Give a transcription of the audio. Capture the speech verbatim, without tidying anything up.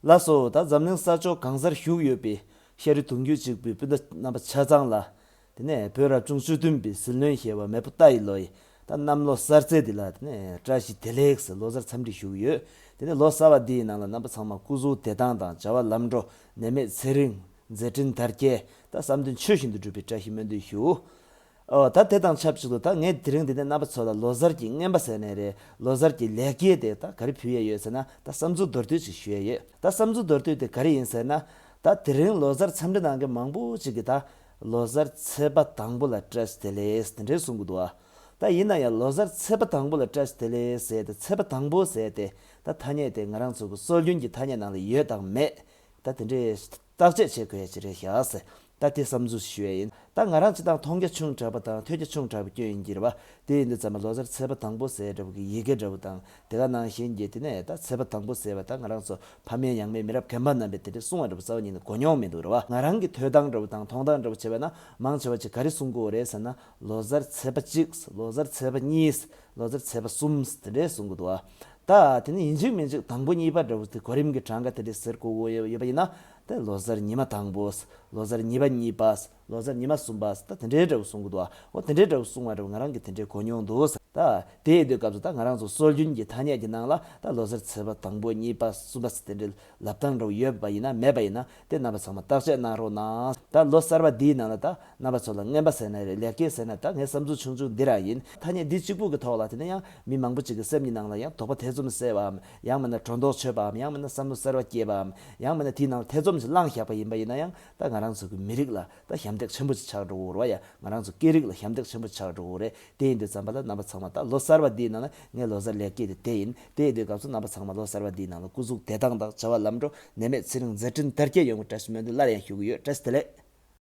ལགས་སོ། ད་འཛམ་གླིང་ས་ཕྱོགས་གང་སར་བཞུགས་ཡོད་པའི་ཤ་རུས་གདུང་རྒྱུད་གཅིག་པའི་སྤུན་ཟླ་རྣམ་པ་ཆ་ཚང་ལ། དེ་ནས་བོད་རབ་བྱུང་བཅུ་བདུན་པའི་ཟིལ་གནོན་ཞེས་པ་མེས་པོ་རྟ་ཡི་ལོ་ཡི་ད་གནམ་ལོ་གསར་ཚེས་འདི་ལ་དེ་ནས་བཀྲ་ཤིས་བདེ་ལེགས་ཟེར་ལོ་གསར་འཚམས་འདྲི་ཞུ་གི་ཡོད། དེ་ནས་ལོ་གསར་བ་འདིའི་ནང་ལ་རྣམ་པ་ཚང་མ་སྐུ་གཟུགས་བདེ་ཐང་དང་བྱ་བ་ལམ་འགྲོ། ནད་མེད་ཚེ་རིང་། མཛད་འཕྲིན་དར་རྒྱས། ད་བསམ་དོན་ཆོས་བཞིན་དུ་འགྲུབ་པའི་བཀྲ་ཤིས་སྨོན་འདུན་ཞུ། ཨོ། ད་དེ་དང་ཆབས་ཅིག་ཏུ་ད་ངས་དེ་རིང་འདི་ནས་རྣམ་པ་ཚོ་ལ་ལོ་གསར་གྱི་རྔན་པ་ཟེར་ནའི་རེད། ལོ་གསར་གྱི་ལེགས་སྐྱེས་དེ་ད་ག་རེ་ཕུལ་ཡས་ཡོད་ཟེར་ན། ད་བསམ་ཚུལ་མདོར་བསྡུས་ཅིག་ཞུ་ཡས་ཡོད། ད་བསམ་ཚུལ་མདོར་བསྡུས་དེ་ག་རེ་ཡིན་ཟེར་ན། ད་དེ་རིང་ལོ་གསར་འཚམས་འདྲི་གནང་མཁན་མང་པོ་ཅིག་གིས་ད་ལོ་གསར་ཚེས་པ་དང་པོ་ལ་བཀྲ་ཤིས་བདེ་ལེགས་དེ་འདྲས་གསུང་གི་འདུག་ཨ། ད་ཡིན་ན་ཡང་ལོ་གསར་ཚེས་པ་དང་པོ་ལ་བཀྲ་ཤིས་བདེ་ལེགས་ཟེར་ཏེ་ཚེས་པ་དང་པོ་ཟེར་ཏེ་ད་ཐ་སྙད་དེ་ང་རང་ཚོ་གི་སྲོལ་རྒྱུན་གྱི་ཐ་སྙད་ནང་ལ་ཡོད་དང་མེད། ད་དེ་འདྲའི་བརྟག་དཔྱད་བྱེད་དགོས་ཡ་ཅིག་རེད་ཤག་ཟེར། ད་དེ་བསམ་ཚུལ་ཞུ་ཡ་ཡིན། ད་ང་རང་སྤྱིར་བཏང་མཐོང་རྒྱ་ཆུང་དྲགས་པ་དང་ཐོས་རྒྱ་ཆུང་དྲགས་པའི་སྐྱོན་ཡིན་གྱི་རེད་པ། དེ་ཡིན་དུས་ཙམ་པ་ལོ་གསར་ཚེས་པ་དང་པོ་ཟེར་འདྲ་བོ་གི་ཡི་གེ་འདྲ་བོ་དང་དེ་ག་ནང་བཞིན་གྱི་དེ་ནས་ད་ཚེས་པ་དང་པོ་ཟེར་བ་ད་ང་རང་ཚོ་ཕ་མེས་ཡང་མེས་མི་རབས་རྒན་པ་རྣམ་པས་དེ་འདྲའི་གསུང་བ་འདྲ་བོ་རྩ་བ་ཉིད་ནས་གོ་མྱོང་མི་འདུག་རེད་པ། ང་རང་གི་ཐོས་སྟངས་འདྲ་བོ་དང་མཐོང་སྟངས་འདྲ་བོ་བྱས་པ་ན་མང་ཆེ་བ་ཅིག་ག་རེ་གསུང་གི་ཡོད་རེད་ཟེར་ན། ལོ་གསར་ཚེས་པ་གཅིག་ལོ་གསར་ཚེས་པ་གཉིས། ལོ་གསར་ཚེས་པ་གསུམ་དེ་འདྲས་གསུང་གི་འདུག་ཨ། ད་དེ་ནི་ཡིན་གཅིག་མིན་གཅིག་དང་པོ་གཉིས་པ་འདྲ་བོ་དེ་གོ་རིམ་གྱི་གྲངས་ཀ་དེ་འདྲས་ཟེར་དགོས་ཀྱི་ཡོད་པ་ཡིན་ན། དེ་ལོ་གསར་ཉི་མ་དང་པོ། ལོ་གསར་ཉི་མ་གཉིས་པ། ལོ་གསར་ཉི་མ་གསུམ་པ། ད་དེ་འདྲའི་འདྲ་བོ་གསུང་གི་འདུག་ཨ། འོ་དེ་འདྲའི་འདྲ་བོ་གསུང་བ་འདྲ་བོ་ང་རང་གིས་དེ་འདྲའི་གོ་མྱོང་འདུག་ཟེར། ད་དེ་ཡིན་དུས་སྐབས་སུ་ད་ང་རང་ཚོ་སྲོལ་རྒྱུན་གྱི་ཐ་སྙད་ཀྱི་ནང་ལ་ད་ལོ་གསར་ཚེས་པ་དང་པོ་གཉིས་པ་གསུམ་པ་ཟེར་དེ་འདྲའི་ལབ་སྟངས་འདྲ་བོ་ཡོད་པ་ཡིན་ན་མེད་པ་ཡིན་ན་དེ་རྣམ་པ་ཚང་མ་བརྟག་དཔྱད་གནང་རོགས་གནང་། ད་ལོ་གསར་པ་འདིའི་ནང་ལ་ད་རྣམ་པ་ཚོ་ལ་རྔན་པ་ཟེར་ན་རེད། ལེགས་སྐྱེས་ཟེར་ན། ད་ངའི་བསམ་ཚུལ་ཆུང་ཆུང་འདི་རང་ཡིན། ཐ་སྙད་འདི་གཅིག་པུ་གི་ཐོག་ལ་དེ་ནས་ཡང་མི་མང་པོ་ཅིག་གི་སེམས་ཀྱི་ནང་ལ་ཡང་དོགས་པ་ཐེ་ཚོམ་བསལ་བའམ། ཡང་མིན་ན་སྒྲོ་འདོགས་ཆོད་པའམ། ཡང་མིན་ན་བསམ་བློ་གསར་པ་སྐྱེས་པའམ། ཡང་མིན་ན་དེའི་ནང་ལ་ཐེ་ཚོམ་ཞིག་བསླངས་བཞག་པ་ཡིན་པ་ཡིན་ན་ཡང་། ད་ང་རང་ཚོ་གི་མི་རིགས་ལ་ད་ཞབས་འདེགས་ཆེན་པོ་ཅིག་ཆགས་འགྲོ་གི་རེད་པ་ཡ། ང་རང་ཚོ་སྐད་རིགས་ལ་ཞབས་འདེགས་ཆེན་པོ་ཆགས་འགྲོ་གི་རེད། དེ་ཡིན་དུས་ཙམ་པ་ལ་རྣམ་པ་ཚང་མ་ད་ལོ་གསར་པ་འདིའི་ནང་ལ་ངའི་ལོ་གསར་ལེགས་སྐྱེས་དེ་དེ་ཡིན། དེ་ཡིན་དུས་སྐབས་སུ་རྣམ་པ་ཚང་མ་ལོ་གསར་པ་འདིའི་ནང་ལ་སྐུ་གཟུགས་བདེ་ཐང་དང་བྱ་བ་ལམ་འགྲོ། ནད་མེད་ཚེ་རིང་། མཛད་འཕྲིན་དར་རྒྱས་ཡོང་བའི་བཀྲ་ཤིས་སྨོན་འདུན་སླར་ཡང་ཞུ་གི་ཡོད། བཀྲ་ཤིས་བདེ་ལེགས།